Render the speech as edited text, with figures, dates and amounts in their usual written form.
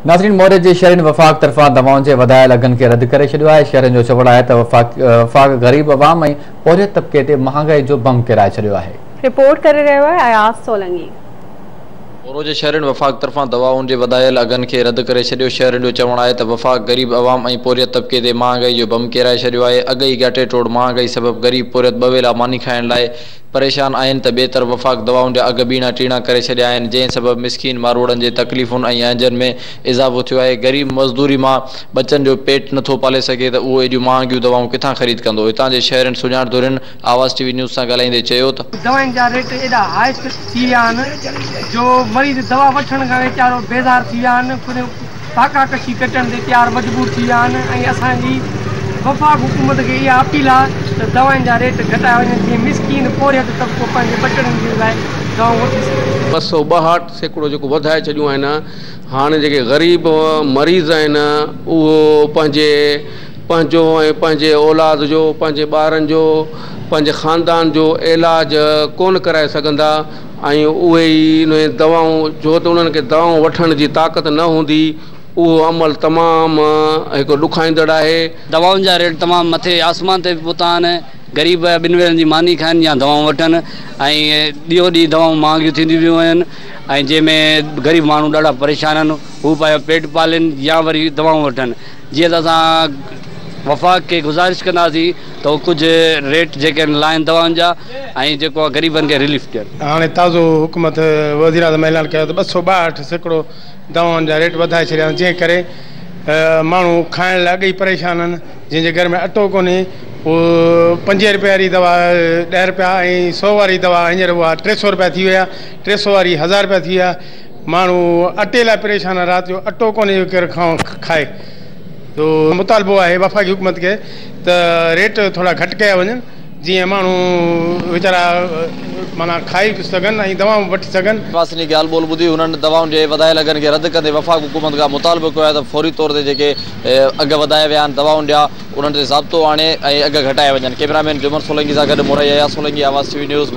ناظرين موري جي شهرين وفاق طرفان دوائن جي وڌايل اگهن کي رد ڪري ڇڏيو آهي. شهرين جو چوڻ آهي ته وفاق غريب عوام ۽ پورهيت طبقي تي مهانگائي جو بم ڪيرائي ڇڏيو آهي. رپورٽ ڪري رهيو آهي اياز سولنگي. مورو جي شهرين وفاق طرفان دوائن جي وڌايل اگهن کي رد ڪري ڇڏيو. شهرين جو چوڻ آهي ته وفاق غريب عوام ۽ پورهيت طبقي تي مهانگائي جو بم ڪيرائي ڇڏيو آهي. اڳ ئي ڳاٽي ٽوڙ مهانگائي سبب غريب پورهيت ٻه ويلا ماني کائڻ لاء پريشان آهن ته ٻئي طرف وفاق دوائن جا اگهه ٻيڻا ٽيڻا ڪري ڇڏيا آهن، جنهن سبب مسڪين ماروئڙن جي تڪليفن ۽ اهنجن ۾ اضافو ٿيو آهي. غريب مزدوري مان ٻچن جو پيٽ نٿو پالي سگهي ته اهو ايڏيون مهانگيون دوائون ڪٿان خريد ڪندو؟ هتان جي شهرين سڃاڻ ڌرين آواز ٽي وي نيوز سان ڳالهائيندي چيو ته. دوائن جا ريٽ ايڏا هائيسٽ ٿي ويا آهن جو مريض دوا وٺڻ کان ويچارو بيزار ٿي ويا آهن. فاقا ڪشي ڪٽڻ تي تيار مجبور ٿي ويا آهن ۽ اسان جي وفاق حڪومت کي اها اپيل آهي ته دوائن جا ريٽ گهٽايا وڃن جيئن مسڪين پورهيت طبقو پنهنجي ٻچڙن جي لاء دوائون وٺي سگهن. 262% جيڪو وڌائي ڇڏيون آهن. هاڻي جيڪي غريب مريض آهن اهو پنهنجي پنهنجو ۽ پنهنجي اولاد جو پنهنجي ٻارن جو پنهنجي خاندان جو علاج ڪونه ڪرائي سگهندا. ۽ اهي ئي انهي دوائون ڇو ته انهن کي دوائون وٺڻ جي طاقت نه هوندي، اهو عمل تمام هڪ ڏکائيندڙ آهي. دوائن جا ريٽ تمام مٿي آسمان تي به پهتا آهن، غريب ٻن ويلن جي ماني کائن يا دوائون وٺن ۽ ڏينهون ڏينهن دوائون مهانگيون ٿينديون پيون وڃن ۽ جنهن ۾ غريب ماڻهو ڏاڍا پريشان آهن، هو پنهنجو پيٽ پالين يا وري دوائون وٺن. جيئن ته اسان وفاق کي گذارش ڪنداسين ته هو ڪجهه ريٽ جيڪي آهن لاهين دوائن جا ۽ جيڪو آهي غريبن کي رليف ڏين. هاڻي تازو حڪومت وزيراعظم اعلان ڪيو ته 262% دوائن جا ريٽ وڌائي ڇڏيا آهن جنهن ڪري ماڻهو کائڻ لاء اڳ ئي پريشان آهن جنهن جي گهر ۾ اٽو ڪونهي اهو 5 رپئي واري دوا 10 رپيا ۽ 100 واري دوا هينئر اها 300 رپيا ٿي وئي آهي 300 واري 1000 رپيا ٿي وئي آهي. ماڻهو اٽي لاء پريشان آهي، رات جو اٽو ڪونهي جو ڪير کائي. تو مطالبو آهي وفاقي حڪومت کي ته ريٽ ٿورا گهٽ ڪيا وڃن جيئن ماڻهو ويچارا معنيٰ کائي به سگهن ۽ دوائون به وٺي سگهن. واسين جي ڳالهه ٻولهه ٻڌي هنن دوائن جي وڌايل اگهن کي رد ڪندي وفاق حڪومت کان مطالبو ڪيو آهي ته فوري طور تي جيڪي اگهه وڌايا ويا آهن دوائن جا انهن تي ضابطو آڻي ۽ اگهه گهٽايا وڃن. ڪئميرا مين جمن سولنگي سان گڏ مورائي اياز سولنگي، آواز ٽي وي نيوز.